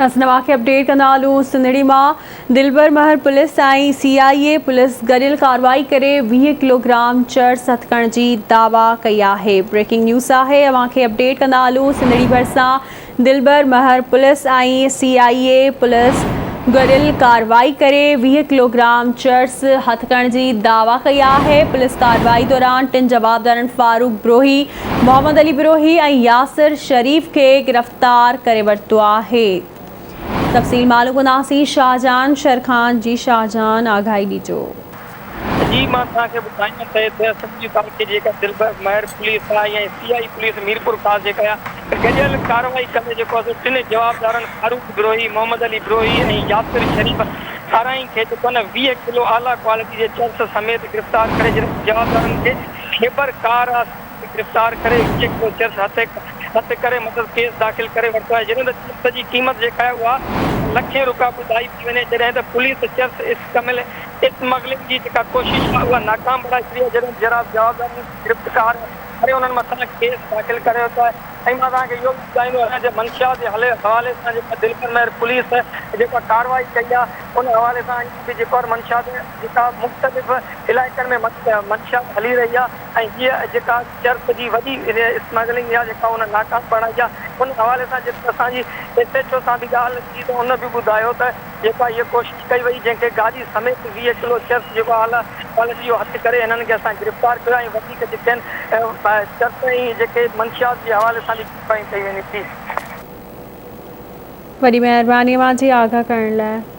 اسان اوهان کي اپڊيٽ ڪندا هلون سنڌڙي مان Dilbar Mahar police ۽ C I A police گڏيل ڪارروائي ڪري 20 ڪلوگرام چرس هٿ ڪرڻ جي دعويٰ ڪئي آهي بريڪنگ نيوز آهي اوهان کي اپڊيٽ ڪندا هلون سنڌڙي ڀرسان Dilbar Mahar police ۽ C I A police گڏيل ڪارروائي ڪري 20 ڪلوگرام چرس هٿ ڪرڻ جي دعويٰ ڪئي آهي پوليس ڪارروائي دوران ٽن جوابدارن فاروق بروهي محمد علي بروهي ۽ ياسر شريف کي گرفتار ڪري ورتو آهي تفصيل معلوم ڪنداسين شاهجهان شھر کان جي شاهجهان آگاهي ڏجو. جي مان توهان کي ٻڌايان ته هتي اسيمبلي تعلقي جي جيڪا دلبر مهر پوليس آهي ۽ سي آء پوليس ميرپورخاص جيڪا آهي گڏيل ڪارروائي ڪندي جيڪو آهي سو ٽن جوابدارن فاروق بروهي، محمد علي بروهي ۽ ياسر شريف آرائين کي جيڪو آهي نه 20 ڪلو اعليٰ ڪوالٽي جي چرس سميت گرفتار ڪري جڏهن ته جوابدارن کي خيبر ڪار گرفتار ڪري 20 ڪلو چرس هٿ ڪري مٿس ڪيس داخل ڪري ورتو آهي جڏهن ته چرس جي قيمت جيڪا آهي اها لکين روپيا ٻڌائي پئي وڃي جڏهن ته پوليس چرس اسمگلنگ جي جيڪا ڪوشش آهي اها ناڪام بڻائي ڇڏي آهي جڏهن ته جوابدارن کي گرفتار ڪري انهن مٿان ڪيس داخل ڪري ورتو آهي ۽ مان توهان کي اهو به ٻڌائيندو هلان ته منشيات جي حوالي سان جيڪا دلبر مهر پوليس جيڪا ڪارروائي ڪئي آهي ان حوالي سان اڃا به جيڪو آهي منشيات جيڪا مختلف علائقن ۾ منشيات هلي رهي آهي ۽ هيء جيڪا چرس جي وڏي اسمگلنگ آهي جيڪا ان ناڪام بڻائي آهي ان حوالي سان جيڪو اسان جي ايس ايڇ او سان به ڳالهه ٿي ته ان به ٻڌايو ته جيڪا هيء ڪوشش ڪئي وئي جنهن کي گاڏي سميت 20 ڪلو چرس جيڪو اعليٰ ڪوالٽي جو هٿ ڪري هنن کي اسان گرفتار ڪيو آهي ۽ وڌيڪ جيڪي آهن چرس ۽ جيڪي منشيات جي حوالي سان به ڪارروائي ڪئي وڃي ٿي. وڏي مهرباني اوهان جي آگاهه ڪرڻ لاء.